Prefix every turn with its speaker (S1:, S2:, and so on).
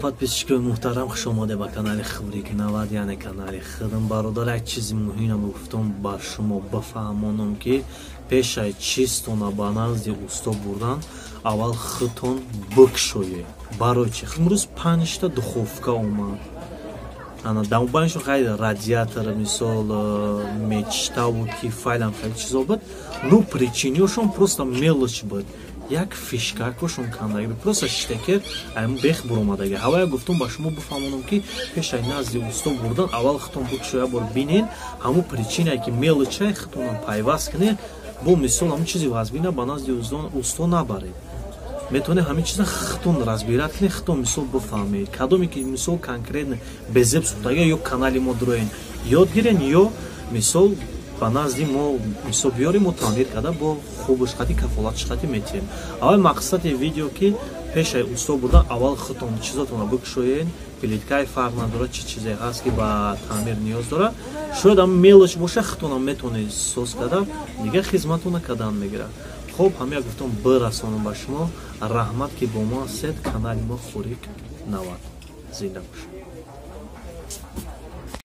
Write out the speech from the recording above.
S1: Подписчикои муҳтарам, хуш омаде ба канали Хурик 90, яъне канали худам. Бародар, як чизи муҳимам гуфтам ба шумо бифаҳмонам, ки пешаи чизтона ба назди усто бурдан, аввал худтон бикшоед. Барои чи? Имрӯз панҷта духовка омад. Ана дамобайншон хайр радиатор, мисол, мечтаву ки файлам, хеле чизо буд, ну причиниошон просто мелочь буд. Як фишкакошон кандаги, просто штекер ам бех буромадаги. Ҳавая гуфтум ба шумо бифаҳмонам, ки пешаи назди усто бурдан, аввал худтон бикшоя, бор бинен, ҳамун причинае ки мелочай, худтонам пайваст кунед. Бо мисол, ҳамун чизи вазбина ба назди усто набаред. Метавонед ҳамин чиза худтон разбирать кунед, худтон, мисол, бифаҳмед. Кадоме ки, мисол, конкретно безеб сухтага, ё канали мо дуроен, ёд гирен, ё, мисол, ба назди мо, мисол, биёрем, мо таъмир карда, бо хубуш қати, кафолатш қати метиҳем. Аввал мақсади видео, ки пешаи усто бурдан, аввал худтон чизотонро бикушоед. Плиткаи, фарқ надорад, чӣ чизе ҳаст, ки ба таъмир ниёз дорад. Шояд ам мелочь боша, худтонам метавонед соз карда, дигар хизматона кардан мегирад. Хуб, ҳамия гуфтам бирасонам ба шумо. Раҳмат, ки бо мо ҳастед. Канали мо Хурик 90. Зинда бошед.